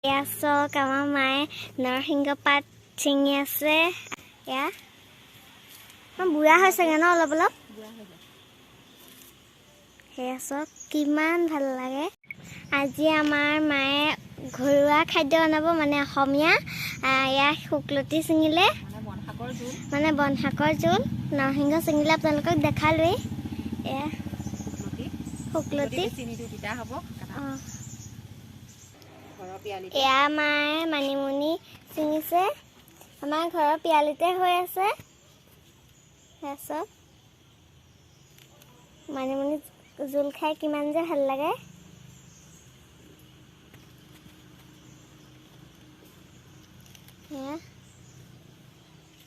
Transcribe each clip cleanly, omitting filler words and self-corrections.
এয়া চাওক, আমাৰ মায়ে নৰসিংহ পাত ছিঙি আছে। এয়া বুঢ়া হৈছেগে ন অলপ অলপ। সেয়া চাওক, কিমান ভাল লাগে। আজি আমাৰ মায়ে ঘৰুৱা খাদ্য বনাব, মানে অসমীয়া। এয়া শুকলতি ছিঙিলে, মানে বনশাকৰ জোল। নৰসিংহ ছিঙিলে, আপোনালোকক দেখালোৱেই। এয়া শুকলতি। অঁ, এয়া মায়ে মানিমুনি ছিঙিছে। আমাৰ ঘৰৰ পিয়ালিতে হৈ আছে। চাওক, মানিমুনি জোল খাই কিমান যে ভাল লাগে।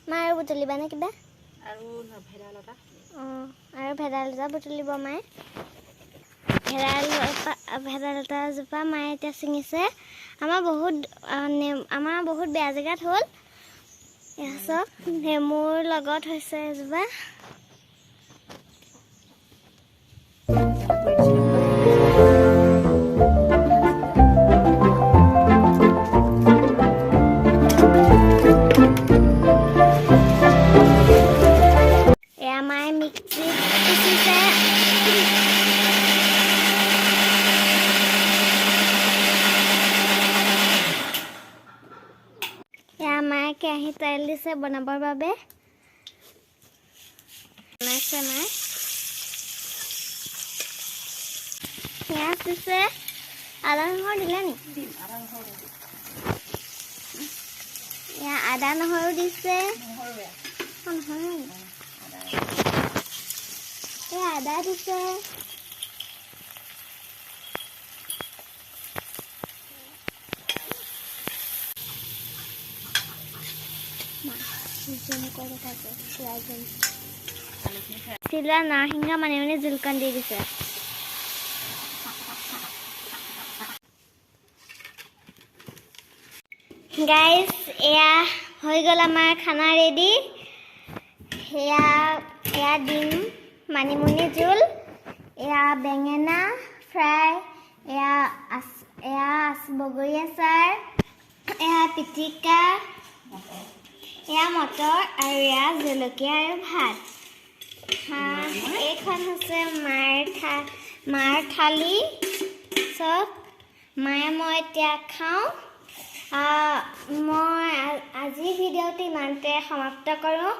মা, আৰু বুটলিবা নে কিবা? আৰু ভেদাইলতা। অঁ, আৰু ভেদাইলতা বুটলিব মায়ে। ভেদাইলতাজোপা মায়ে এতিয়া ছিঙিছে। আমাৰ বহুত বেয়া জেগাত হ'ল। এয়া চাওক, নেমুৰ লগত হৈছে এজোপা। এয়া মায়ে মিক্সিত পিচিছে। এয়া মায়ে কেৰাহীত তেল দিছে বনাবৰ বাবে। বনাইছে মায়ে। পিঁয়াজ দিছে, আদা নহৰু দিলে নি? দিম, আদা নহৰু দিম। এয়া আদা নহৰু দিছে। নহৰু এয়া। অ, নহৰু নি? আদা। এয়া আদা দিছে। জুম কৰি দেখাইছে, পুৰা জুম। আলুখিনি ফ্ৰাই। চিলোৱা নৰসিংহ, মানিমুনি জোলকণ দি দিছে। গাইজ, এয়া হৈ গ'ল আমাৰ খানা ৰেডি। সেয়া এয়া ডিম মানিমুনি জোল, এয়া বেঙেনা ফ্ৰাই, এয়া বগৰী আচাৰ, এয়া পিটিকা, এয়া মটৰ আৰু এয়া জলকীয়া আৰু ভাত। এইখন হৈছে মাৰ থালি। চব মায়ে মই এতিয়া খাওঁ। মই আজি ভিডিঅ'টো ইমানতে সমাপ্ত কৰোঁ।